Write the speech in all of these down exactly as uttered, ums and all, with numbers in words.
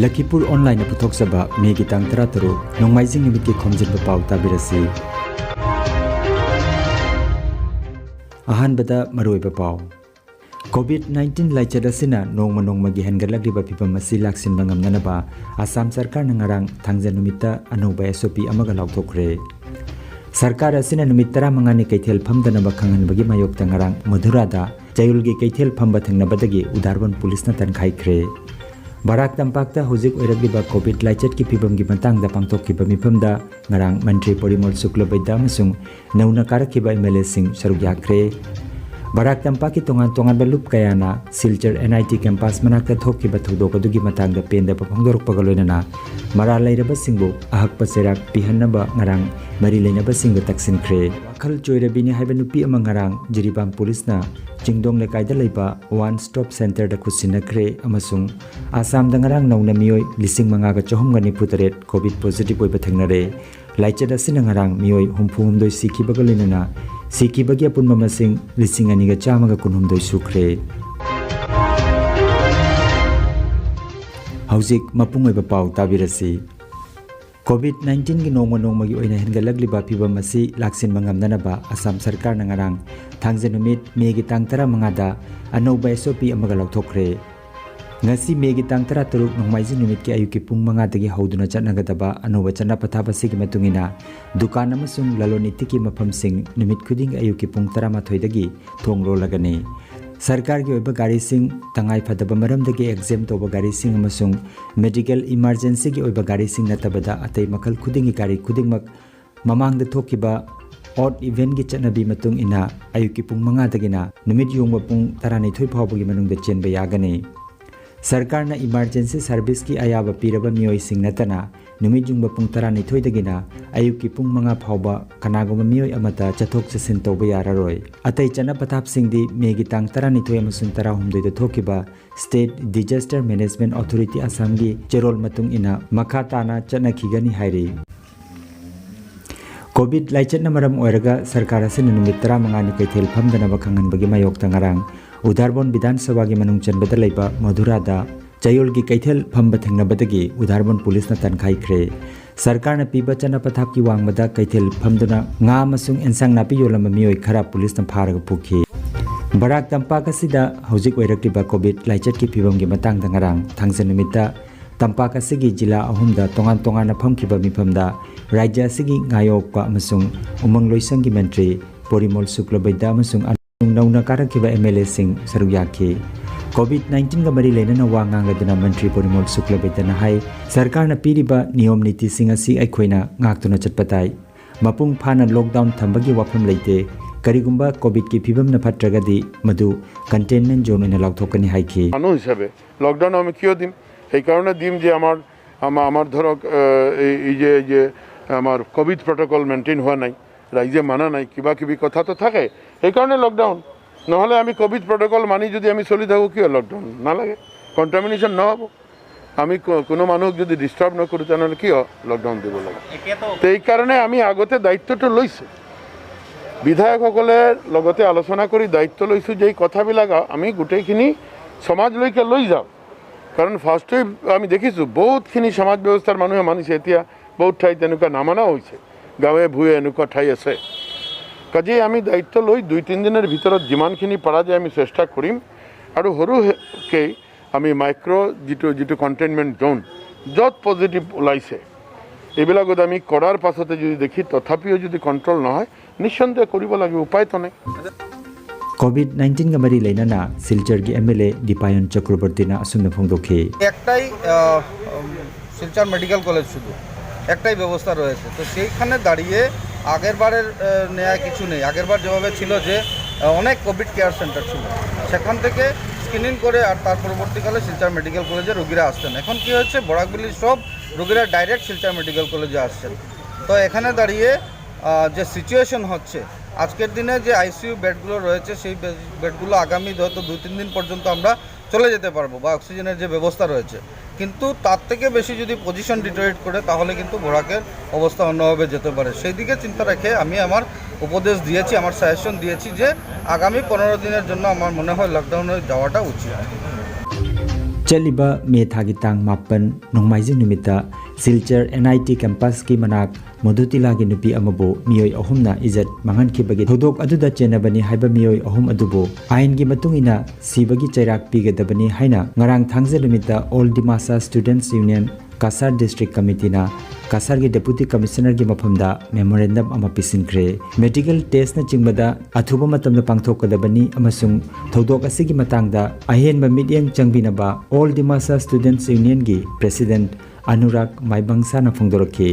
ꯂꯈꯤꯄꯨꯔ ꯑꯣꯟꯂꯥꯏꯟꯅ ꯄꯨꯊꯣꯛꯆꯕ ꯃꯦꯒꯤ ꯇꯥꯡ ꯇꯔꯥꯇꯔꯨꯛ, ꯅꯣꯡꯃꯥꯏꯖꯤꯡ ꯅꯨꯃꯤꯠꯀꯤ ꯈꯣꯝꯖꯤꯟꯕ ꯄꯥꯎ ꯇꯥꯕꯤꯔꯁꯤ꯫ ꯑꯍꯥꯟꯕꯗ ꯃꯔꯨꯑꯣꯏꯕ ꯄꯥꯎ꯫ ꯀꯣꯚꯤꯗ ꯅꯥꯏꯟꯇꯤꯟ ꯂꯥꯏꯆꯠ ꯑꯁꯤꯅ ꯅꯣꯡꯃ ꯅꯣꯡꯃꯒꯤ ꯍꯦꯟꯒꯠꯂꯛꯂꯤꯕ ꯐꯤꯚꯝ ꯑꯁꯤ ꯂꯥꯛꯁꯤꯟꯕ ꯉꯝꯅꯅꯕ ꯑꯁꯥꯝ ꯁꯔꯀꯥꯔꯅ ꯉꯔꯥꯡ ꯊꯥꯡꯖ ꯅꯨꯃꯤꯠꯇ ꯑꯅꯧꯕ ꯑꯦꯁ ꯑꯣ ꯄꯤ ꯑꯃꯒ ꯂꯥꯎꯊꯣꯛꯈ꯭ꯔꯦ꯫ ꯁꯔꯀꯥꯔ ꯑꯁꯤꯅ ꯅꯨꯃꯤꯠ ꯇꯔꯥꯃꯉꯥꯅꯤ ꯀꯩꯊꯦꯜ ꯐꯝꯗꯅꯕ ꯈꯪꯍꯟꯕꯒꯤ ꯃꯥꯌꯣꯛꯇ ꯉꯔꯥꯡ ꯃꯙꯨꯔꯥꯗ ꯆꯌꯣꯜꯒꯤ ꯀꯩꯊꯦꯜ ꯐꯝꯕ ꯊꯤꯡꯅꯕꯗꯒꯤ ꯎꯗꯥꯔꯕꯣꯟ ꯄꯨꯂꯤꯁꯅ ꯇꯟꯈꯥꯏꯈ꯭ꯔꯦ꯫ ꯕꯔꯥꯛ ꯇꯝꯄꯥꯛꯇ ꯍꯧꯖꯤꯛ ꯑꯣꯏꯔꯛꯂꯤꯕ ꯀꯣꯚꯤꯗ ꯂꯥꯏꯆꯠꯀꯤ ꯐꯤꯕꯝꯒꯤ ꯃꯇꯥꯡꯗ ꯄꯥꯡꯊꯣꯛꯈꯤꯕ ꯃꯤꯐꯝꯗ ꯉꯔꯥꯡ ꯃꯟꯇ꯭ꯔꯤ ꯄꯣꯔꯤꯃꯣꯜ ꯁꯨꯀ꯭ꯂꯕꯩꯗ꯭ꯌ ꯑꯃꯁꯨꯡ ꯅꯧꯅ ꯀꯥꯔꯛꯈꯤꯕ ꯑꯦꯝ ꯑꯦꯜ ꯑꯦꯁꯤꯡ ꯁꯔꯨꯛ ꯌꯥꯈ꯭ꯔꯦ꯫ ꯕꯔꯥꯛ ꯇꯝꯄꯥꯛꯀꯤ ꯇꯣꯉꯥꯟ ꯇꯣꯉꯥꯟꯕ ꯂꯨꯞ ꯀꯌꯥꯅ Silchar N I T campus ꯃꯅꯥꯛꯇ ꯊꯣꯛꯈꯤꯕ ꯊꯧꯗꯣꯛ ꯑꯗꯨꯒꯤ ꯃꯇꯥꯡꯗ ꯄꯦꯟꯗꯕ ꯐꯣꯡꯗꯣꯔꯛꯄꯒ ꯂꯣꯏꯅꯅ ꯃꯔꯥꯜ ꯂꯩꯔꯕꯁꯤꯡꯕꯨ ꯑꯍꯛꯄ ꯆꯩꯔꯥꯛ ꯄꯤꯍꯟꯅꯕ ꯉꯔꯥꯡ ꯃꯔꯤ ꯂꯩꯅꯕꯁꯤꯡꯗ ꯇꯛꯁꯤꯟꯈ꯭ꯔꯦ꯫ ꯋꯥꯈꯜ ꯆꯣꯏꯔꯕꯤꯅꯤ ꯍꯥꯏꯕ ꯅꯨꯄꯤ ꯑꯃ ꯉꯔꯥꯡ ꯖꯤꯔꯤꯕꯥꯝ ꯄꯨꯂꯤꯁꯅ ꯆꯤꯡꯗꯣꯡ ꯂꯩꯀꯥꯏꯗ ꯂꯩꯕ ꯋꯥꯟ ꯁ꯭ꯇꯣꯞ ꯁꯦꯟꯇꯔꯗ ꯈꯨꯠꯁꯤꯟꯅꯈ꯭ꯔꯦ ꯑꯃꯁꯨꯡ ꯑꯁꯥꯝꯗ ꯉꯔꯥꯡ ꯅꯧꯅ ꯃꯤꯑꯣꯏ ꯂꯤꯁꯤꯡ ꯃꯉꯥꯒ ꯆꯍꯨꯝꯒ ꯅꯤꯐꯨ ꯇꯔꯦꯠ ꯀꯣꯚꯤꯗ ꯄꯣꯖꯤꯇꯤꯚ ꯑꯣꯏꯕ ꯊꯦꯡꯅꯔꯦ꯫ ꯂꯥꯏꯆꯠ ꯑꯁꯤꯅ ꯉꯔꯥꯡ ꯃꯤꯑꯣꯏ ꯍꯨꯝꯐꯨ ꯍꯨꯝꯗꯣꯏ ꯁꯤꯈꯤꯕꯒ ꯂꯣꯏꯅꯅ ꯁꯤꯈꯤꯕꯒꯤ ꯑꯄꯨꯟꯕ ꯃꯁꯤꯡ ꯂꯤꯁꯤꯡ ꯑꯅꯤꯒ ꯆꯥꯝꯃꯒ ꯀꯨꯟꯍꯨꯝꯗꯣꯏ ꯁꯨꯈ꯭ꯔꯦ꯫ ꯍꯧꯖꯤꯛ ꯃꯄꯨꯡ ꯑꯣꯏꯕ ꯄꯥꯎ ꯇꯥꯕꯤꯔꯁꯤ꯫ ꯀꯣꯚꯤꯗ ꯅꯥꯏꯟꯇꯤꯟꯒꯤ ꯅꯣꯡꯃ ꯅꯣꯡꯃꯒꯤ ꯑꯣꯏꯅ ꯍꯦꯟꯒꯠꯂꯛꯂꯤꯕ ꯐꯤꯚꯝ ꯑꯁꯤ ꯂꯥꯛꯁꯤꯟꯕ ꯉꯝꯅꯅꯕ ꯑꯁꯥꯝ ꯁꯔꯀꯥꯔꯅ ꯉꯔꯥꯡ ꯊꯥꯡꯖ ꯅꯨꯃꯤꯠ ꯃꯦꯒꯤ ꯇꯥꯡ ꯇꯔꯥꯃꯉꯥꯗ ꯑꯅꯧꯕ ꯑꯦꯁ ꯑꯣ ꯄꯤ ꯑꯃꯒ ꯂꯥꯎꯊꯣꯛꯈ꯭ꯔꯦ꯫ ꯉꯁꯤ ꯃꯦꯒꯤ ꯇꯥꯡ ꯇꯔꯥꯇꯔꯨꯛ ꯅꯣꯡꯃꯥꯏꯖꯤꯡ ꯅꯨꯃꯤꯠꯀꯤ ꯑꯌꯨꯛꯀꯤ ꯄꯨꯡ ꯃꯉꯥꯗꯒꯤ ꯍꯧꯗꯨꯅ ꯆꯠꯅꯒꯗꯕ ꯑꯅꯧꯕ ꯆꯠꯅ ꯄꯊꯥꯞ ꯑꯁꯤꯒꯤ ꯃꯇꯨꯡ ꯏꯟꯅ ꯗꯨꯀꯥꯟ ꯑꯃꯁꯨꯡ ꯂꯂꯣꯟ ꯏꯇꯤꯛꯀꯤ ꯃꯐꯝꯁꯤꯡ ꯅꯨꯃꯤꯠ ꯈꯨꯗꯤꯡꯒꯤ ꯑꯌꯨꯛꯀꯤ ꯄꯨꯡ ꯇꯔꯥꯃꯥꯊꯣꯏꯗꯒꯤ ꯊꯣꯡ ꯂꯣꯜꯂꯒꯅꯤ꯫ ꯁꯔꯀꯥꯔꯒꯤ ꯑꯣꯏꯕ ꯒꯥꯔꯤꯁꯤꯡ, ꯇꯉꯥꯏ ꯐꯗꯕ ꯃꯔꯝꯗꯒꯤ ꯑꯦꯛꯖꯦꯝ ꯇꯧꯕ ꯒꯥꯔꯤꯁꯤꯡ ꯑꯃꯁꯨꯡ ꯃꯦꯗꯤꯀꯦꯜ ꯏꯃꯥꯔꯖꯦꯟꯁꯤꯒꯤ ꯑꯣꯏꯕ ꯒꯥꯔꯤꯁꯤꯡ ꯅꯠꯇꯕꯗ ꯑꯇꯩ ꯃꯈꯜ ꯈꯨꯗꯤꯡꯒꯤ ꯒꯥꯔꯤ ꯈꯨꯗꯤꯡꯃꯛ ꯃꯃꯥꯡꯗ ꯊꯣꯛꯈꯤꯕ ꯑꯣꯗ ꯏꯚꯦꯟꯒꯤ ꯆꯠꯅꯕꯤ ꯃꯇꯨꯡ ꯏꯟꯅ ꯑꯌꯨꯛꯀꯤ ꯄꯨꯡ ꯃꯉꯥꯗꯒꯤꯅ ꯅꯨꯃꯤꯠ ꯌꯨꯡꯕ ꯄꯨꯡ ꯇꯔꯥꯅꯤꯊꯣꯏ ꯐꯥꯎꯕꯒꯤ ꯃꯅꯨꯡꯗ ꯆꯦꯟꯕ ꯌꯥꯒꯅꯤ꯫ ꯁꯔꯀꯥꯔꯅ ꯏꯃꯥꯔꯖꯦꯟꯁꯤ ꯁꯔꯚꯤꯁꯀꯤ ꯑꯌꯥꯕ ꯄꯤꯔꯕ ꯃꯤꯑꯣꯏꯁꯤꯡ ꯅꯠꯇꯅ ꯅꯨꯃꯤꯠ ꯌꯨꯡꯕ ꯄꯨꯡ ꯇꯔꯥꯅꯤꯊꯣꯏꯗꯒꯤꯅ ꯑꯌꯨꯛꯀꯤ ꯄꯨꯡ ꯃꯉꯥ ꯐꯥꯎꯕ ꯀꯅꯥꯒꯨꯝꯕ ꯃꯤꯑꯣꯏ ꯑꯃꯠꯇ ꯆꯠꯊꯣꯛ ꯆꯠꯁꯤꯟ ꯇꯧꯕ ꯌꯥꯔꯔꯣꯏ꯫ ꯑꯇꯩ ꯆꯠꯅ ꯄꯊꯥꯞꯁꯤꯡꯗꯤ ꯃꯦꯒꯤ ꯇꯥꯡ ꯇꯔꯥꯅꯤꯊꯣꯏ ꯑꯃꯁꯨꯡ ꯇꯔꯥꯍꯨꯝꯗꯣꯏꯗ ꯊꯣꯛꯈꯤꯕ ꯁ꯭ꯇꯦꯠ ꯗꯤꯖꯥꯁꯇꯔ ꯃꯦꯅꯦꯖꯃꯦꯟꯠ ꯑꯣꯊꯣꯔꯤꯇꯤ ꯑꯁꯥꯝꯒꯤ ꯆꯦꯔꯣꯜ ꯃꯇꯨꯡ ꯏꯟꯅ ꯃꯈꯥ ꯇꯥꯅ ꯆꯠꯅꯈꯤꯒꯅꯤ ꯍꯥꯏꯔꯤ꯫ ꯀꯣꯚꯤꯗ ꯂꯥꯏꯆꯠꯅ ꯃꯔꯝ ꯑꯣꯏꯔꯒ ꯁꯔꯀꯥꯔ ꯑꯁꯤꯅ ꯅꯨꯃꯤꯠ ꯇꯔꯥꯃꯉꯥꯅꯤ ꯀꯩꯊꯦꯜ ꯐꯝꯗꯅꯕ ꯈꯪꯍꯟꯕꯒꯤ ꯃꯥꯌꯣꯛꯇ ꯉꯔꯥꯡ ꯎꯗꯥꯔꯕꯣꯟ ꯕꯤꯙꯥꯟ ꯁꯚꯥꯒꯤ ꯃꯅꯨꯡ ꯆꯟꯕꯗ ꯂꯩꯕ ꯃꯙꯨꯔꯥꯗ ꯆꯌꯣꯜꯒꯤ ꯀꯩꯊꯦꯜ ꯐꯝꯕ ꯊꯦꯡꯅꯕꯗꯒꯤ ꯎꯗꯥꯔꯕꯟ ꯄꯨꯂꯤꯁꯅ ꯇꯥꯟꯈꯥꯏꯈ꯭ꯔꯦ꯫ ꯁꯔꯀꯥꯔꯅ ꯄꯤꯕ ꯆꯠꯅ ꯄꯊꯥꯞꯀꯤ ꯋꯥꯡꯃꯗ ꯀꯩꯊꯦꯜ ꯐꯝꯗꯨꯅ ꯉꯥ ꯑꯃꯁꯨꯡ ꯑꯦꯟꯁꯥꯡ ꯅꯥꯄꯤ ꯌꯣꯜꯂꯝꯕ ꯃꯤꯑꯣꯏ ꯈꯔ ꯄꯨꯂꯤꯁꯅ ꯐꯥꯔꯒ ꯄꯨꯈꯤ꯫ ꯕꯔꯥꯛ ꯇꯝꯄꯥꯛ ꯑꯁꯤꯗ ꯍꯧꯖꯤꯛ ꯑꯣꯏꯔꯛꯂꯤꯕ ꯀꯣꯚꯤꯗ ꯂꯥꯏꯆꯠꯀꯤ ꯐꯤꯕꯝꯒꯤ ꯃꯇꯥꯡꯗ ꯉꯔꯥꯡ ꯊꯥꯡꯖ ꯅꯨꯃꯤꯠꯇ ꯇꯝꯄꯥꯛ ꯑꯁꯤꯒꯤ ꯖꯤꯂꯥ ꯑꯍꯨꯝꯗ ꯇꯣꯉꯥꯟ ꯇꯣꯉꯥꯟꯅ ꯐꯝꯈꯤꯕ ꯃꯤꯐꯝꯗ ꯔꯥꯖ꯭ꯌ ꯑꯁꯤꯒꯤ ꯉꯥꯌꯣꯛꯄ ꯑꯃꯁꯨꯡ ꯎꯃꯪ ꯂꯣꯏꯁꯪꯒꯤ ꯃꯟꯇ꯭ꯔꯤ ꯄꯣꯔꯤꯃꯣꯜ ꯁꯨꯀ꯭ꯂꯕꯩꯗ꯭ꯌ ꯑꯃꯁꯨꯡ ꯅꯧꯅ ꯀꯥꯔꯛꯈꯤꯕ ꯑꯦꯝ ꯑꯦꯜ ꯑꯦꯁꯤꯡ ꯁꯔꯨꯛ ꯌꯥꯈꯤ꯫ ꯀꯣꯚꯤꯗ ꯅꯥꯏꯟꯇꯤꯟꯒ ꯃꯔꯤ ꯂꯩꯅꯅ ꯋꯥ ꯉꯥꯡꯂꯗꯨꯅ ꯃꯟꯇ꯭ꯔꯤ ꯄꯣꯔꯤꯃꯣꯜ ꯁꯨꯀ꯭ꯂꯕꯩꯗ꯭ꯌꯅ ꯍꯥꯏ, ꯁꯔꯀꯥꯔꯅ ꯄꯤꯔꯤꯕ ꯅꯤꯌꯣꯝ ꯅꯤꯇꯤꯁꯤꯡ ꯑꯁꯤ ꯑꯩꯈꯣꯏꯅ ꯉꯥꯛꯇꯨꯅ ꯆꯠꯄ ꯇꯥꯏ꯫ ꯃꯄꯨꯡ ꯐꯥꯅ ꯂꯣꯛꯗꯥꯎꯟ ꯊꯝꯕꯒꯤ ꯋꯥꯐꯝ ꯂꯩꯇꯦ꯫ ꯀꯔꯤꯒꯨꯝꯕ ꯀꯣꯚꯤꯗꯀꯤ ꯐꯤꯕꯝꯅ ꯐꯠꯇ꯭ꯔꯒꯗꯤ ꯃꯗꯨ ꯀꯟꯇꯦꯟꯃꯦꯟ ꯖꯣꯟ ꯑꯣꯏꯅ ꯂꯥꯎꯊꯣꯛꯀꯅꯤ ꯍꯥꯏꯈꯤ꯫ মানুহ হিচাপে লকডাউন আমি কিয় দিম? সেইকাৰণে দিম যে আমাৰ, আমাৰ, আমাৰ ধৰক, এ, এই, এই যে, এই যে আমাৰ কভিড প্ৰট'কল মেইনটেইন হোৱা নাই, ৰাইজে মানা নাই, কিবা কিবি কথাটো থাকে, সেইকাৰণে লকডাউন। নহ'লে আমি কভিড প্ৰট'কল মানি যদি আমি চলি থাকোঁ, কিয় লকডাউন? নালাগে, কণ্টামিনেশ্যন নহ'ব। আমি কো- কোনো মানুহক যদি ডিষ্টাৰ্ব নকৰোঁ, তেনেহ'লে কিয় লকডাউন দিব লাগে? তো এই কাৰণে আমি আগতে দায়িত্বটো লৈছোঁ। বিধায়কসকলে লগতে আলোচনা কৰি দায়িত্ব লৈছোঁ যে এই কথাবিলাক আমি গোটেইখিনি সমাজলৈকে লৈ যাম। কাৰণ ফাৰ্ষ্টে আমি দেখিছোঁ, বহুতখিনি সমাজ ব্যৱস্থাৰ মানুহে মানিছে, এতিয়া বহুত ঠাইত তেনেকুৱা নামানাও হৈছে। গাঁৱে ভূঞে এনেকুৱা ঠাই আছে। কাজেই আমি দায়িত্ব লৈ দুই তিনিদিনৰ ভিতৰত যিমানখিনি পৰা যায় আমি চেষ্টা কৰিম। আৰু সৰুকেই আমি মাইক্ৰ' যিটো, যিটো কণ্টেইনমেণ্ট জ'ন, য'ত পজিটিভ ওলাইছে, এইবিলাকত আমি কৰাৰ পাছতে যদি দেখি তথাপিও যদি কণ্ট্ৰল নহয়, নিঃসন্দেহে কৰিব লাগিব, উপায়তো নাই। ꯀꯣꯚꯤꯗ ꯅꯥꯏꯟꯇꯤꯟꯒ ꯃꯔꯤ ꯂꯩꯅꯅ ꯁꯤꯜꯆꯔꯒꯤ ꯑꯦꯝ ꯑꯦꯜ ꯑꯦ ꯗꯤꯄꯥꯌꯟ ꯆꯀ꯭ꯔꯕꯔꯇꯤꯅ ꯑꯁꯨꯝꯅ ꯐꯣꯡꯗꯣꯛꯈꯤ꯫ একটাই আহ, উম, শিলচর মেডিকেল কলেজ শুধু, একটাই ব্যবস্থা রয়েছে। তো সেইখানে দাঁড়িয়ে আগের বারের আহ, ন্যায় কিছু নেই। আগের বার যেভাবে ছিল যে আহ, অনেক কোভিড কেয়ার সেন্টার ছিল, সেখান থেকে স্ক্রিনিং করে আর তার পরবর্তীকালে শিলচর মেডিকেল কলেজে রোগীরা আসতেন। এখন কি হচ্ছে, বরাকভ্যালির সব রোগীরা ডাইরেক্ট শিলচর মেডিকেল কলেজে আসছেন। তো এখানে দাঁড়িয়ে আহ, যে সিচুয়েশন হচ্ছে, আজকের দিনে যে আইসিইউ বেডগুলো রয়েছে, সেই বে- বেডগুলো আগামী হয়তো দুই তিন দিন পর্যন্ত আমরা চলে যেতে পারবো বা অক্সিজেনের যে ব্যবস্থা রয়েছে, কিন্তু তার থেকে বেশি যদি পজিশন ডিটোরিয়েট করে, তাহলে কিন্তু বরাকের অবস্থা অন্যভাবে যেতে পারে। সেই দিকে চিন্তা রেখে আমি আমার উপদেশ দিয়েছি, আমার সাজেশন দিয়েছি যে আগামী পনেরো দিনের জন্য আমার মনে হয় লকডাউনে যাওয়াটা উচিত। ꯆꯠꯂꯤꯕ ꯃꯦ ꯊꯥꯒꯤ ꯇꯥꯡ ꯃꯥꯄꯟ ꯅꯣꯡꯃꯥꯏꯖꯤꯡ ꯅꯨꯃꯤꯠꯇ ꯁꯤꯜꯆꯔ ꯑꯦꯟ ꯑꯥꯏ ꯇꯤ ꯀꯦꯝꯄꯁꯀꯤ ꯃꯅꯥꯛ ꯃꯣꯗꯨꯇꯤꯂꯥꯒꯤ ꯅꯨꯄꯤ ꯑꯃꯕꯨ ꯃꯤꯑꯣꯏ ꯑꯍꯨꯝꯅ ꯏꯖꯠ ꯃꯥꯡꯍꯟꯈꯤꯕꯒꯤ ꯊꯧꯗꯣꯛ ꯑꯗꯨꯗ ꯆꯦꯟꯅꯕꯅꯤ ꯍꯥꯏꯕ ꯃꯤꯑꯣꯏ ꯑꯍꯨꯝ ꯑꯗꯨꯕꯨ ꯑꯥꯏꯟꯒꯤ ꯃꯇꯨꯡ ꯏꯟꯅ ꯁꯤꯕꯒꯤ ꯆꯩꯔꯥꯛ ꯄꯤꯒꯗꯕꯅꯤ ꯍꯥꯏꯅ ꯉꯔꯥꯡ ꯊꯥꯡꯖ ꯅꯨꯃꯤꯠꯇ All Dimasa Students Union Cachar District Committeeꯅ ꯀꯁꯥꯔꯒꯤ Deputy Commissionerꯒꯤ ꯃꯐꯝꯗ memorandum ꯑꯃ ꯄꯤꯁꯤꯟꯈ꯭ꯔꯦ꯫ Medical testꯅꯆꯤꯡꯕꯗ ꯑꯊꯨꯕ ꯃꯇꯝꯗ ꯄꯥꯡꯊꯣꯛꯀꯗꯕꯅꯤ ꯑꯃꯁꯨꯡ ꯊꯧꯗꯣꯛ ꯑꯁꯤꯒꯤ ꯃꯇꯥꯡꯗ ꯑꯍꯦꯟꯕ ꯃꯤꯠꯌꯦꯡ ꯆꯪꯕꯤꯅꯕ All Dimasa Students Unionꯒꯤ President Anurag ꯃꯥꯏꯕꯪꯁꯥꯅ ꯐꯣꯡꯗꯣꯔꯛꯈꯤ꯫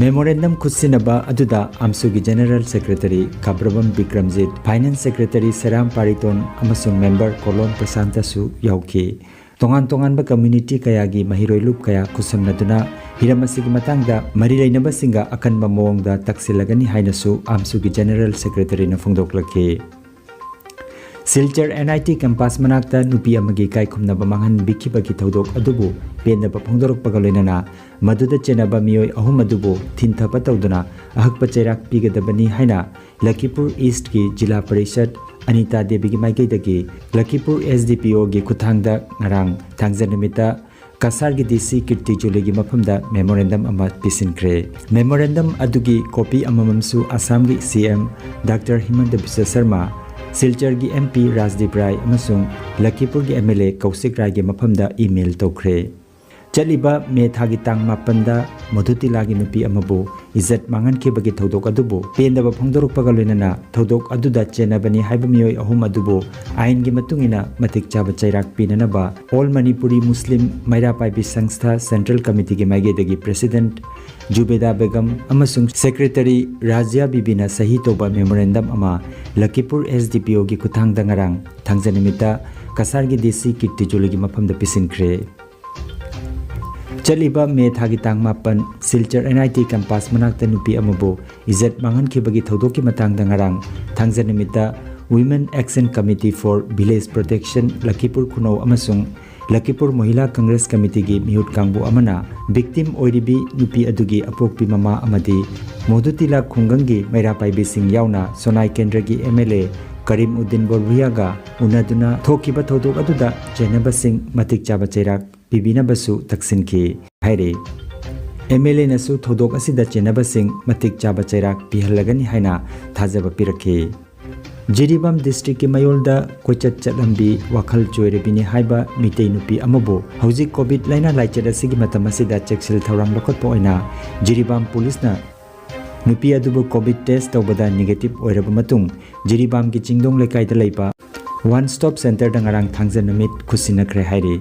Memorandum ꯈꯨꯠꯁꯤꯟꯅꯕ ꯑꯗꯨꯗ ꯑꯝꯁꯨꯒꯤ General Secretary ꯀꯥꯕ꯭ꯔꯕꯝ Bikramjit, Finance Secretary ꯁꯦꯔꯥꯝ ꯄꯥꯔꯤꯇꯣꯟ ꯑꯃꯁꯨꯡ member ꯀꯣꯂꯣꯝ ꯄ꯭ꯔꯁꯥꯟꯇꯁꯨ ꯌꯥꯎꯈꯤ꯫ ꯇꯣꯉꯥꯟ ꯇꯣꯉꯥꯟꯕ community ꯀꯌꯥꯒꯤ ꯃꯍꯩꯔꯣꯏ ꯂꯨꯞ ꯀꯌꯥ ꯈꯨꯠꯁꯝꯅꯗꯨꯅ ꯍꯤꯔꯝ ꯑꯁꯤꯒꯤ ꯃꯇꯥꯡꯗ ꯃꯔꯤ ꯂꯩꯅꯕꯁꯤꯡꯒ ꯑꯀꯟꯕ ꯃꯑꯣꯡꯗ ꯇꯛꯁꯤꯜꯂꯒꯅꯤ ꯍꯥꯏꯅꯁꯨ ꯑꯝꯁꯨꯒꯤ General Secretaryꯅ ꯐꯣꯡꯗꯣꯛꯂꯛꯈꯤ꯫ Silchar N I T campus ꯃꯅꯥꯛꯇ ꯅꯨꯄꯤ ꯑꯃꯒꯤ ꯏꯀꯥꯏ ꯈꯨꯝꯅꯕ ꯃꯥꯡꯍꯟꯕꯤꯈꯤꯕꯒꯤ ꯊꯧꯗꯣꯛ ꯑꯗꯨꯕꯨ ꯄꯦꯟꯗꯕ ꯐꯣꯡꯗꯣꯔꯛꯄꯒ ꯂꯣꯏꯅꯅ ꯃꯗꯨꯗ ꯆꯦꯟꯅꯕ ꯃꯤꯑꯣꯏ ꯑꯍꯨꯝ ꯑꯗꯨꯕꯨ ꯊꯤꯟꯊꯕ ꯇꯧꯗꯨꯅ ꯑꯍꯛꯄ ꯆꯩꯔꯥꯛ ꯄꯤꯒꯗꯕꯅꯤ ꯍꯥꯏꯅ ꯂꯈꯤꯄꯨꯔ ꯏꯁ꯭ꯠꯀꯤ ꯖꯤꯂꯥ ꯄꯔꯤꯁꯠ ꯑꯅꯤꯇꯥ ꯗꯦꯕꯤꯒꯤ ꯃꯥꯏꯀꯩꯗꯒꯤ ꯂꯈꯤꯄꯨꯔ ꯑꯦꯁ ꯗꯤ ꯄꯤ ꯑꯣꯒꯤ ꯈꯨꯠꯊꯥꯡꯗ ꯉꯔꯥꯡ ꯊꯥꯡꯖ ꯅꯨꯃꯤꯠꯇ ꯀꯁꯥꯔꯒꯤ ꯗꯤ ꯁꯤ ꯀꯤꯔꯇꯤ ꯖꯨꯂꯤꯒꯤ ꯃꯐꯝꯗ memorandum ꯑꯃ ꯄꯤꯁꯤꯟꯈ꯭ꯔꯦ꯫ Memorandum ꯑꯗꯨꯒꯤ copy ꯑꯃꯃꯝꯁꯨ ꯑꯁꯥꯝꯒꯤ C M doctor Himanta Biswa Sarma, ꯁꯤꯜꯆꯔꯒꯤ ꯑꯦꯝ ꯄꯤ ꯔꯥꯖꯗꯤꯞ ꯔꯥꯏ ꯑꯃꯁꯨꯡ ꯂꯈꯤꯄꯨꯔꯒꯤ ꯑꯦꯝ ꯑꯦꯜ ꯑꯦ ꯀꯧꯁꯤꯛ ꯔꯥꯏꯒꯤ ꯃꯐꯝꯗ email ꯇꯧꯈ꯭ꯔꯦ꯫ ꯆꯠꯂꯤꯕ ꯃꯦ ꯊꯥꯒꯤ ꯇꯥꯡ ꯃꯥꯄꯟꯗ ꯃꯣꯗꯨꯇꯤꯂꯥꯒꯤ ꯅꯨꯄꯤ ꯑꯃꯕꯨ ꯏꯖꯠ ꯃꯥꯡꯍꯟꯈꯤꯕꯒꯤ ꯊꯧꯗꯣꯛ ꯑꯗꯨꯕꯨ ꯄꯦꯟꯗꯕ ꯐꯣꯡꯗꯣꯔꯛꯄꯒ ꯂꯣꯏꯅꯅ ꯊꯧꯗꯣꯛ ꯑꯗꯨꯗ ꯆꯦꯟꯅꯕꯅꯤ ꯍꯥꯏꯕ ꯃꯤꯑꯣꯏ ꯑꯍꯨꯝ ꯑꯗꯨꯕꯨ ꯑꯥꯏꯟꯒꯤ ꯃꯇꯨꯡ ꯏꯟꯅ ꯃꯇꯤꯛ ꯆꯥꯕ ꯆꯩꯔꯥꯛ ꯄꯤꯅꯅꯕ All Manipuri Muslim ꯃꯩꯔꯥ ꯄꯥꯏꯕꯤ ꯁꯪꯁꯊꯥ Central Committeeꯒꯤ ꯃꯥꯏꯀꯩꯗꯒꯤ President ꯖꯨꯕꯦꯗꯥ ꯕꯦꯒꯝ ꯑꯃꯁꯨꯡ Secretary ꯔꯥꯖꯤꯌꯥ ꯕꯤꯕꯤꯅ ꯁꯍꯤ ꯇꯧꯕ memorandum ꯑꯃ ꯂꯈꯤꯄꯨꯔ ꯑꯦꯁ ꯗꯤ ꯄꯤ ꯑꯣꯒꯤ ꯈꯨꯠꯊꯥꯡꯗ ꯉꯔꯥꯡ ꯊꯥꯡꯖ ꯅꯨꯃꯤꯠꯇ ꯀꯁꯥꯔꯒꯤ ꯗꯤ ꯁꯤ ꯀꯤꯔꯇꯤ ꯖꯨꯂꯤꯒꯤ ꯃꯐꯝꯗ ꯄꯤꯁꯤꯟꯈ꯭ꯔꯦ꯫ ꯆꯠꯂꯤꯕ ꯃꯦ ꯊꯥꯒꯤ ꯇꯥꯡ ꯃꯥꯄꯟ Silchar N I T campus ꯃꯅꯥꯛꯇ ꯅꯨꯄꯤ ꯑꯃꯕꯨ ꯏꯖꯠ ꯃꯥꯡꯍꯟꯈꯤꯕꯒꯤ ꯊꯧꯗꯣꯛꯀꯤ ꯃꯇꯥꯡꯗ ꯉꯔꯥꯡ ꯊꯥꯡꯖ ꯅꯨꯃꯤꯠꯇ Women Action Committee for Village Protection ꯂꯈꯤꯄꯨꯔ ꯈꯨꯅꯧ ꯑꯃꯁꯨꯡ ꯂꯈꯤꯄꯨꯔ ꯃꯣꯍꯤꯂꯥ ꯀꯪꯒ꯭ꯔꯦꯁ ꯀꯃꯤꯇꯤꯒꯤ ꯃꯤꯍꯨꯠ ꯀꯥꯡꯕꯨ ꯑꯃꯅ victim ꯑꯣꯏꯔꯤꯕꯤ ꯅꯨꯄꯤ ꯑꯗꯨꯒꯤ ꯑꯄꯣꯛꯄꯤ ꯃꯃꯥ ꯑꯃꯗꯤ ꯃꯣꯗꯨꯇꯤꯂꯥ ꯈꯨꯡꯒꯪꯒꯤ ꯃꯩꯔꯥ ꯄꯥꯏꯕꯤꯁꯤꯡ ꯌꯥꯎꯅ ꯁꯣꯅꯥꯏ ꯀꯦꯟꯗ꯭ꯔꯒꯤ ꯑꯦꯝ ꯑꯦꯜ ꯑꯦ ꯀꯔꯤꯝ ꯎꯗꯤꯟ ꯕꯣꯔꯚꯨꯌꯥꯒ ꯎꯅꯗꯨꯅ ꯊꯣꯛꯈꯤꯕ ꯊꯧꯗꯣꯛ ꯑꯗꯨꯗ ꯆꯦꯟꯅꯕꯁꯤꯡ ꯃꯇꯤꯛ ꯆꯥꯕ ꯆꯩꯔꯥꯛ ꯄꯤꯕꯤꯅꯕꯁꯨ ꯇꯛꯁꯤꯟꯈꯤ ꯍꯥꯏꯔꯤ꯫ ꯑꯦꯝ ꯑꯦꯜ ꯑꯦꯅꯁꯨ ꯊꯧꯗꯣꯛ ꯑꯁꯤꯗ ꯆꯦꯟꯅꯕꯁꯤꯡ ꯃꯇꯤꯛ ꯆꯥꯕ ꯆꯩꯔꯥꯛ ꯄꯤꯍꯜꯂꯒꯅꯤ ꯍꯥꯏꯅ ꯊꯥꯖꯕ ꯄꯤꯔꯛꯈꯤ꯫ ꯖꯤꯔꯤꯕꯥꯝ ꯗꯤꯁꯇ꯭ꯔꯤꯛꯀꯤ ꯃꯌꯣꯜꯗ ꯀꯣꯏꯆꯠ ꯆꯠꯂꯝꯕꯤ ꯋꯥꯈꯜ ꯆꯣꯏꯔꯕꯤꯅꯤ ꯍꯥꯏꯕ ꯃꯤꯇꯩ ꯅꯨꯄꯤ ꯑꯃꯕꯨ ꯍꯧꯖꯤꯛ ꯀꯣꯚꯤꯗ ꯂꯥꯏꯅꯥ ꯂꯥꯏꯆꯠ ꯑꯁꯤꯒꯤ ꯃꯇꯝ ꯑꯁꯤꯗ ꯆꯦꯛꯁꯤꯜ ꯊꯧꯔꯥꯡ ꯂꯧꯈꯠꯄ ꯑꯣꯏꯅ ꯖꯤꯔꯤꯕꯥꯝ ꯄꯨꯂꯤꯁꯅ ꯅꯨꯄꯤ ꯑꯗꯨꯕꯨ ꯀꯣꯚꯤꯗ ꯇꯦꯁ ꯇꯧꯕꯗ ꯅꯦꯒꯦꯇꯤꯚ ꯑꯣꯏꯔꯕ ꯃꯇꯨꯡ ꯖꯤꯔꯤꯕꯥꯝꯒꯤ ꯆꯤꯡꯗꯣꯡ ꯂꯩꯀꯥꯏꯗ ꯂꯩꯕ ꯋꯥꯟ ꯁ꯭ꯇꯣꯞ ꯁꯦꯟꯇꯔꯗ ꯉꯔꯥꯡ ꯊꯥꯡꯖ ꯅꯨꯃꯤꯠ ꯈꯨꯠꯁꯤꯟꯅꯈ꯭ꯔꯦ ꯍꯥꯏꯔꯤ꯫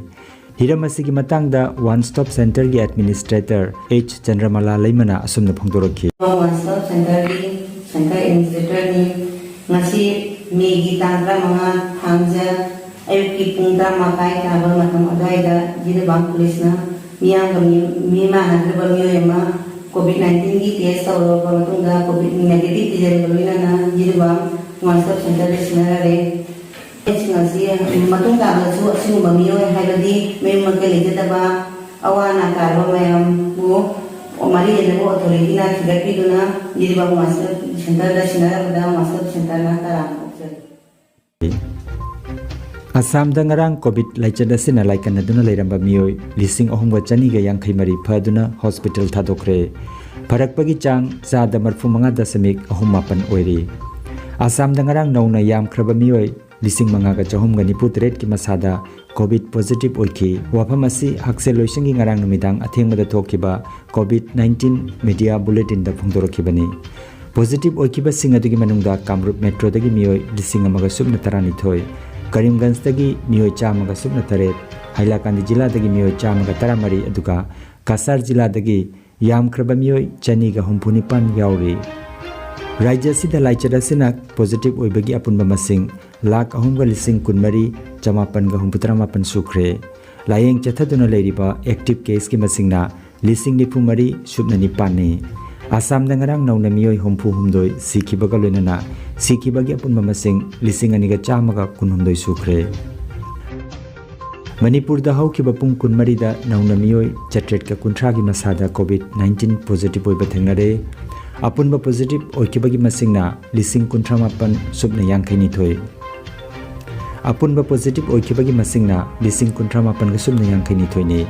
ꯍꯤꯔꯝ ꯑꯁꯤꯒꯤ ꯃꯇꯥꯡꯗ ꯋꯥꯟ ꯁ꯭ꯇꯣꯞ ꯁꯦꯟꯇꯔꯒꯤ ꯑꯦꯗꯃꯤꯅꯤꯁꯇ꯭ꯔꯦꯇꯔ ꯑꯩꯆ ꯆꯟꯗ꯭ꯔꯃꯂꯥ ꯂꯩꯃꯅ ꯑꯁꯨꯝꯅ ꯐꯣꯡꯗꯣꯔꯛꯈꯤ꯫ ꯋꯥꯟ ꯁ꯭ꯇꯣꯞ ꯁꯦꯟꯇꯔꯒꯤ ꯁꯦꯟꯇꯔ ꯑꯦꯗꯃꯤꯅꯤꯁꯇ꯭ꯔꯦꯇꯔꯅꯤ꯫ ꯉꯁꯤ ꯃꯦꯒꯤ ꯇꯥꯡ ꯇꯔꯥꯃꯉꯥ ꯊꯥꯡꯖ ꯑꯌꯨꯛꯀꯤ ꯄꯨꯡ ꯇꯔꯥ ꯃꯈꯥꯏ ꯇꯥꯕ ꯃꯇꯝ ꯑꯗꯨꯋꯥꯏꯗ ꯖꯤꯔꯤꯕꯥꯝ ꯄꯨꯂꯤꯁꯅ ꯃꯤꯌꯥꯝꯒ ꯃꯤ-, ꯃꯤ ꯃꯥꯟꯅꯗ꯭ꯔꯕ ꯃꯤꯑꯣꯏ ꯑꯃ ꯀꯣꯚꯤꯗ ꯅꯥꯏꯟꯇꯤꯟꯒꯤ ꯇꯦꯁ ꯇꯧꯔꯕ ꯃꯇꯨꯡꯗ ꯀꯣꯚꯤꯗ ꯅꯦꯒꯦꯇꯤꯚ ꯄꯤꯖꯔꯤꯕ ꯂꯣꯏꯅꯅ ꯖꯤꯔꯤꯕꯥꯝ ꯋꯥꯟ ꯁ꯭ꯇꯣꯞ ꯁꯦꯟꯇꯔꯗ ꯁꯤꯟꯅꯔꯔꯦ꯫ ꯁꯤꯡ ꯑꯁꯤ ꯃꯇꯨꯡ ꯇꯥꯕꯗꯁꯨ ꯑꯁꯤꯒꯨꯝꯕ ꯃꯤꯑꯣꯏ ꯍꯥꯏꯕꯗꯤ ꯃꯌꯨꯝ ꯃꯀꯩ ꯂꯩꯖꯗꯕ ꯑꯋꯥ ꯑꯅꯥ ꯇꯥꯔꯕ ꯃꯌꯥꯝꯕꯨ ꯃꯔꯤ ꯂꯩꯅꯕ ꯑꯣꯊꯣꯔꯤꯇꯤꯅ ꯊꯤꯒꯠꯄꯤꯗꯨꯅ ꯖꯤꯔꯤꯕꯥꯝ ꯋꯥꯟ ꯁ꯭ꯇꯣꯞ ꯁꯦꯟꯇꯔꯗ ꯁꯤꯟꯅꯔꯕꯗ ꯋꯥꯟ ꯁ꯭ꯇꯣꯞ ꯁꯦꯟꯇꯔꯅ ꯇꯔꯥꯝꯅ ꯑꯣꯛꯆꯔꯤ꯫ ꯑꯁꯥꯝꯗ ꯉꯔꯥꯡ ꯀꯣꯚꯤꯗ ꯂꯥꯏꯆꯠ ꯑꯁꯤꯅ ꯂꯥꯏꯀꯠꯅꯗꯨꯅ ꯂꯩꯔꯝꯕ ꯃꯤꯑꯣꯏ ꯂꯤꯁꯤꯡ ꯑꯍꯨꯝꯒ ꯆꯅꯤꯒ ꯌꯥꯡꯈꯩ ꯃꯔꯤ ꯐꯗꯨꯅ ꯍꯣꯁꯄꯤꯇꯥꯜ ꯊꯥꯗꯣꯛꯈ꯭ꯔꯦ꯫ ꯐꯔꯛꯄꯒꯤ ꯆꯥꯡ ꯆꯥꯗ ꯃꯔꯤꯐꯨ ꯃꯉꯥ ꯗꯁꯃꯤꯛ ꯑꯍꯨꯝ ꯃꯥꯄꯟ ꯑꯣꯏꯔꯤ꯫ ꯑꯁꯥꯝꯗ ꯉꯔꯥꯡ ꯅꯧꯅ ꯌꯥꯝꯈ꯭ꯔꯕ ꯃꯤꯑꯣꯏ ꯂꯤꯁꯤꯡ ꯃꯉꯥꯒ ꯆꯍꯨꯝꯒ ꯅꯤꯐꯨ ꯇꯔꯦꯠꯀꯤ ꯃꯁꯥꯗ ꯀꯣꯚꯤꯗ ꯄꯣꯖꯤꯇꯤꯚ ꯑꯣꯏꯈꯤ꯫ ꯋꯥꯐꯝ ꯑꯁꯤ ꯍꯛꯁꯦꯜ ꯂꯣꯏꯁꯪꯒꯤ ꯉꯔꯥꯡ ꯅꯨꯃꯤꯗꯥꯡ ꯑꯊꯦꯡꯕꯗ ꯊꯣꯛꯈꯤꯕ ꯀꯣꯚꯤꯗ ꯅꯥꯏꯟꯇꯤꯟ ꯃꯤꯗꯤꯌꯥ ꯕꯨꯂꯦꯇꯤꯟꯗ ꯐꯣꯡꯗꯣꯔꯛꯈꯤꯕꯅꯤ꯫ ꯄꯣꯖꯤꯇꯤꯚ ꯑꯣꯏꯈꯤꯕꯁꯤꯡ ꯑꯗꯨꯒꯤ ꯃꯅꯨꯡꯗ ꯀꯥꯃꯔꯨꯞ ꯃꯦꯇ꯭ꯔꯣꯗꯒꯤ ꯃꯤꯑꯣꯏ ꯂꯤꯁꯤꯡ ꯑꯃꯒ ꯁꯨꯞꯅ ꯇꯔꯥꯅꯤꯊꯣꯏ, ꯀꯔꯤꯝꯒꯟꯖꯇꯒꯤ ꯃꯤꯑꯣꯏ ꯆꯥꯝꯃꯒ ꯁꯨꯞꯅ ꯇꯔꯦꯠ, ꯍꯥꯏꯂꯥꯀꯥꯟꯗꯤ ꯖꯤꯂꯥꯗꯒꯤ ꯃꯤꯑꯣꯏ ꯆꯥꯝꯃꯒ ꯇꯔꯥꯃꯔꯤ, ꯑꯗꯨꯒ ꯀꯁꯥꯔ ꯖꯤꯂꯥꯗꯒꯤ ꯌꯥꯝꯈ꯭ꯔꯕ ꯃꯤꯑꯣꯏ ꯆꯅꯤꯒ ꯍꯨꯝꯐꯨ ꯅꯤꯄꯥꯟ ꯌꯥꯎꯔꯤ꯫ ꯔꯥꯖ꯭ꯌ ꯑꯁꯤꯗ ꯂꯥꯏꯆꯠ ꯑꯁꯤꯅ ꯄꯣꯖꯤꯇꯤꯚ ꯑꯣꯏꯕꯒꯤ ꯑꯄꯨꯟꯕ ꯃꯁꯤꯡ ꯂꯥꯈ ꯑꯍꯨꯝꯒ ꯂꯤꯁꯤꯡ ꯀꯨꯟꯃꯔꯤ ꯆꯃꯥꯄꯟꯒ ꯍꯨꯝꯐꯨꯇꯔꯥ ꯃꯥꯄꯟ ꯁꯨꯈ꯭ꯔꯦ꯫ ꯂꯥꯌꯦꯡ ꯆꯠꯊꯗꯨꯅ ꯂꯩꯔꯤꯕ ꯑꯦꯛꯇꯤꯚ ꯀꯦꯁꯀꯤ ꯃꯁꯤꯡꯅ ꯂꯤꯁꯤꯡ ꯅꯤꯐꯨ ꯃꯔꯤ ꯁꯨꯞꯅ ꯅꯤꯄꯥꯟꯅꯤ꯫ ꯑꯁꯥꯝꯗ ꯉꯔꯥꯡ ꯅꯧꯅ ꯃꯤꯑꯣꯏ ꯍꯨꯝꯐꯨ ꯍꯨꯝꯗꯣꯏ ꯁꯤꯈꯤꯕꯒ ꯂꯣꯏꯅꯅ ꯁꯤꯈꯤꯕꯒꯤ ꯑꯄꯨꯟꯕ ꯃꯁꯤꯡ ꯂꯤꯁꯤꯡ ꯑꯅꯤꯒ ꯆꯥꯝꯃꯒ ꯀꯨꯟꯍꯨꯝꯗꯣꯏ ꯁꯨꯈ꯭ꯔꯦ꯫ ꯃꯅꯤꯄꯨꯔꯗ ꯍꯧꯈꯤꯕ ꯄꯨꯡ ꯀꯨꯟꯃꯔꯤꯗ ꯅꯧꯅ ꯃꯤꯑꯣꯏ ꯆꯥꯇ꯭ꯔꯦꯠꯀ ꯀꯨꯟꯊ꯭ꯔꯥꯒꯤ ꯃꯁꯥꯗ ꯀꯣꯚꯤꯗ ꯅꯥꯏꯟꯇꯤꯟ ꯄꯣꯖꯤꯇꯤꯚ ꯑꯣꯏꯕ ꯊꯦꯡꯅꯔꯦ꯫ ꯑꯄꯨꯟꯕ positive ꯑꯣꯏꯈꯤꯕꯒꯤ ꯃꯁꯤꯡꯅ ꯂꯤꯁꯤꯡ ꯀꯨꯟꯊ꯭ꯔꯥ ꯃꯥꯄꯟ ꯁꯨꯞꯅ ꯌꯥꯡꯈꯩ ꯅꯤꯊꯣꯏ꯫ ꯑꯄꯨꯟꯕ positive ꯑꯣꯏꯈꯤꯕꯒꯤ ꯃꯁꯤꯡꯅ ꯂꯤꯁꯤꯡ ꯀꯨꯟꯊ꯭ꯔꯥ ꯃꯥꯄꯟꯒ ꯁꯨꯞꯅ ꯌꯥꯡꯈꯩ ꯅꯤꯊꯣꯏꯅꯤ꯫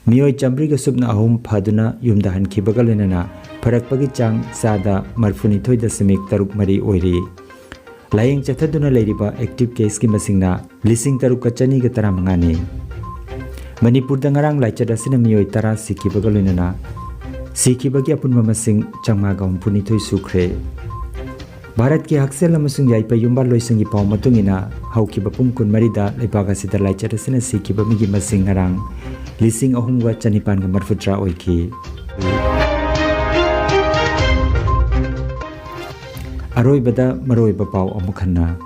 ꯃꯤꯑꯣꯏ ꯆꯥꯃꯔꯤꯒ ꯁꯨꯞꯅ ꯑꯍꯨꯝ ꯐꯗꯨꯅ ꯌꯨꯝꯗ ꯍꯟꯈꯤꯕꯒ ꯂꯣꯏꯅꯅ ꯐꯔꯛꯄꯒꯤ ꯆꯥꯡ ꯆꯥꯗ ꯃꯔꯤꯐꯨꯅꯤꯊꯣꯏ ꯗꯁꯃꯤꯛ ꯇꯔꯨꯛ ꯃꯔꯤ ꯑꯣꯏꯔꯤ꯫ ꯂꯥꯌꯦꯡ ꯆꯠꯊꯗꯨꯅ ꯂꯩꯔꯤꯕ active caseꯀꯤ ꯃꯁꯤꯡꯅ ꯂꯤꯁꯤꯡ ꯇꯔꯨꯛꯀ ꯆꯅꯤꯒ ꯇꯔꯥꯃꯉꯥꯅꯤ꯫ ꯃꯅꯤꯄꯨꯔꯗ ꯉꯔꯥꯡ ꯂꯥꯏꯆꯠ ꯑꯁꯤꯅ ꯃꯤꯑꯣꯏ ꯇꯔꯥ ꯁꯤꯈꯤꯕꯒ ꯂꯣꯏꯅꯅ ꯁꯤꯈꯤꯕꯒꯤ ꯑꯄꯨꯟꯕ ꯃꯁꯤꯡ ꯆꯥꯃꯉꯥꯒ ꯍꯨꯝꯐꯨꯅꯤꯊꯣꯏ ꯁꯨꯈ꯭ꯔꯦ꯫ ꯚꯥꯔꯠꯀꯤ ꯍꯛꯁꯦꯜ ꯑꯃꯁꯨꯡ ꯌꯥꯏꯐ ꯌꯨꯝꯕꯥꯜꯂꯣꯏꯁꯪꯒꯤ ꯄꯥꯎ ꯃꯇꯨꯡ ꯏꯟꯅ, ꯍꯧꯈꯤꯕ ꯄꯨꯡ ꯀꯨꯟꯃꯔꯤꯗ ꯂꯩꯕꯥꯛ ꯑꯁꯤꯗ ꯂꯥꯏꯆꯠ ꯑꯁꯤꯅ ꯁꯤꯈꯤꯕ ꯃꯤꯒꯤ ꯃꯁꯤꯡ ꯉꯔꯥꯡ ꯂꯤꯁꯤꯡ ꯑꯍꯨꯝꯒ ꯆꯅꯤꯄꯥꯟꯒ ꯃꯔꯤꯐꯨꯇꯔꯥ ꯑꯣꯏꯈꯤ꯫ ꯑꯔꯣꯏꯕꯗ ꯃꯔꯨꯑꯣꯏꯕ ꯄꯥꯎ ꯑꯃꯨꯛ ꯍꯟꯅ꯫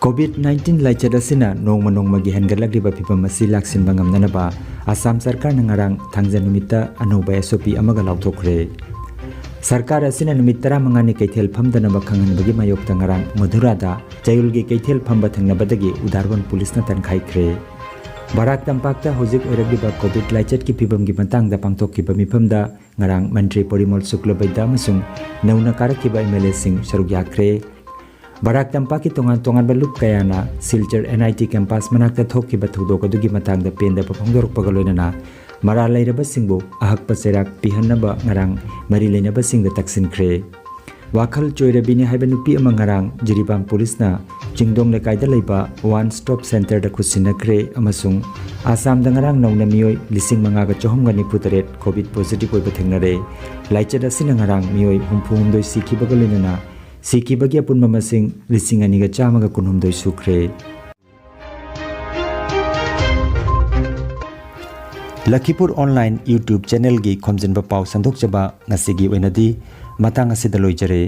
COVID nineteen ꯂꯥꯏꯆꯠ ꯑꯁꯤꯅ ꯅꯣꯡꯃ ꯅꯣꯡꯃꯒꯤ ꯍꯦꯟꯒꯠꯂꯛꯂꯤꯕ ꯐꯤꯚꯝ ꯑꯁꯤ ꯂꯥꯛꯁꯤꯟꯕ ꯉꯝꯅꯅꯕ ꯑꯁꯥꯝ ꯁꯔꯀꯥꯔꯅ ꯉꯔꯥꯡ ꯊꯥꯡꯖ ꯅꯨꯃꯤꯠꯇ ꯑꯅꯧꯕ SOP ꯑꯃꯒ ꯂꯥꯎꯊꯣꯛꯈ꯭ꯔꯦ꯫ ꯁꯔꯀꯥꯔ ꯑꯁꯤꯅ ꯅꯨꯃꯤꯠ ꯇꯔꯥꯃꯉꯥꯅꯤ ꯀꯩꯊꯦꯜ ꯐꯝꯗꯅꯕ ꯈꯪꯍꯟꯕꯒꯤ ꯃꯥꯌꯣꯛꯇ ꯉꯔꯥꯡ ꯃꯊꯨꯔꯥꯗ ꯆꯌꯣꯜꯒꯤ ꯀꯩꯊꯦꯜ ꯐꯝꯕ ꯊꯤꯡꯅꯕꯗꯒꯤ ꯎꯗꯥꯔꯕꯟ ꯄꯨꯂꯤꯁꯅ ꯇꯥꯟꯈꯥꯏꯈ꯭ꯔꯦ꯫ ꯕꯔꯥꯛ ꯇꯝꯄꯥꯛꯇ ꯍꯧꯖꯤꯛ ꯑꯣꯏꯔꯛꯂꯤꯕ COVID ꯂꯥꯏꯆꯠꯀꯤ ꯐꯤꯚꯝꯒꯤ ꯃꯇꯥꯡꯗ ꯄꯥꯡꯊꯣꯛꯈꯤꯕ ꯃꯤꯐꯝꯗ ꯉꯔꯥꯡ ꯃꯟꯇ꯭ꯔꯤ ꯄꯣꯔꯤꯃꯣꯜ ꯁꯨꯀ꯭ꯂꯕꯩꯗ꯭ꯌ ꯑꯃꯁꯨꯡ ꯅꯧꯅ ꯀꯥꯔꯛꯈꯤꯕ MLAꯁꯤꯡ ꯁꯔꯨꯛ ꯌꯥꯈ꯭ꯔꯦ꯫ ꯕꯔꯥꯛ ꯇꯝꯄꯥꯛꯀꯤ ꯇꯣꯉꯥꯟ ꯇꯣꯉꯥꯟꯕ ꯂꯨꯞ ꯀꯌꯥꯅ ꯁꯤꯜꯆꯔ NIT campus ꯃꯅꯥꯛꯇ ꯊꯣꯛꯈꯤꯕ ꯊꯧꯗꯣꯛ ꯑꯗꯨꯒꯤ ꯃꯇꯥꯡꯗ ꯄꯦꯟꯗꯕ ꯐꯣꯡꯗꯣꯔꯛꯄꯒ ꯂꯣꯏꯅꯅ ꯃꯔꯥꯜ ꯂꯩꯔꯕꯁꯤꯡꯕꯨ ꯑꯍꯛꯄ ꯆꯩꯔꯥꯛ ꯄꯤꯍꯟꯅꯕ ꯉꯔꯥꯡ ꯃꯔꯤ ꯂꯩꯅꯕꯁꯤꯡꯗ ꯇꯛꯁꯤꯟꯈ꯭ꯔꯦ꯫ ꯋꯥꯈꯜ ꯆꯣꯏꯔꯕꯤꯅꯤ ꯍꯥꯏꯕ ꯅꯨꯄꯤ ꯑꯃ ꯉꯔꯥꯡ ꯖꯤꯔꯤꯕꯥꯝ ꯄꯨꯂꯤꯁꯅ ꯆꯤꯡꯗꯣꯡ ꯂꯩꯀꯥꯏꯗ ꯂꯩꯕ One Stop Centreꯗ ꯈꯨꯠꯁꯤꯟꯅꯈ꯭ꯔꯦ ꯑꯃꯁꯨꯡ ꯑꯁꯥꯝꯗ ꯉꯔꯥꯡ ꯅꯧꯅ ꯃꯤꯑꯣꯏ ꯂꯤꯁꯤꯡ ꯃꯉꯥꯒ ꯆꯍꯨꯝꯒ ꯅꯤꯐꯨ ꯇꯔꯦꯠ COVID positive ꯑꯣꯏꯕ ꯊꯦꯡꯅꯔꯦ꯫ ꯂꯥꯏꯆꯠ ꯑꯁꯤꯅ ꯉꯔꯥꯡ ꯃꯤꯑꯣꯏ ꯍꯨꯝꯐꯨ ꯍꯨꯝꯗꯣꯏ ꯁꯤꯈꯤꯕꯒ ꯂꯣꯏꯅꯅ ꯁꯤꯈꯤꯕꯒꯤ ꯑꯄꯨꯟꯕ ꯃꯁꯤꯡ ꯂꯤꯁꯤꯡ ꯑꯅꯤꯒ ꯆꯥꯝꯃꯒ ꯀꯨꯟꯍꯨꯝꯗꯣꯏ ꯁꯨꯈ꯭ꯔꯦ꯫ ꯂꯈꯤꯄꯨꯔ Online YouTube channelꯒꯤ ꯈꯣꯝꯖꯤꯟꯕ ꯄꯥꯎ ꯁꯟꯗꯣꯛꯆꯕ ꯉꯁꯤꯒꯤ ꯑꯣꯏꯅꯗꯤ ꯃꯇꯥꯡ ꯑꯁꯤꯗ ꯂꯣꯏꯖꯔꯦ꯫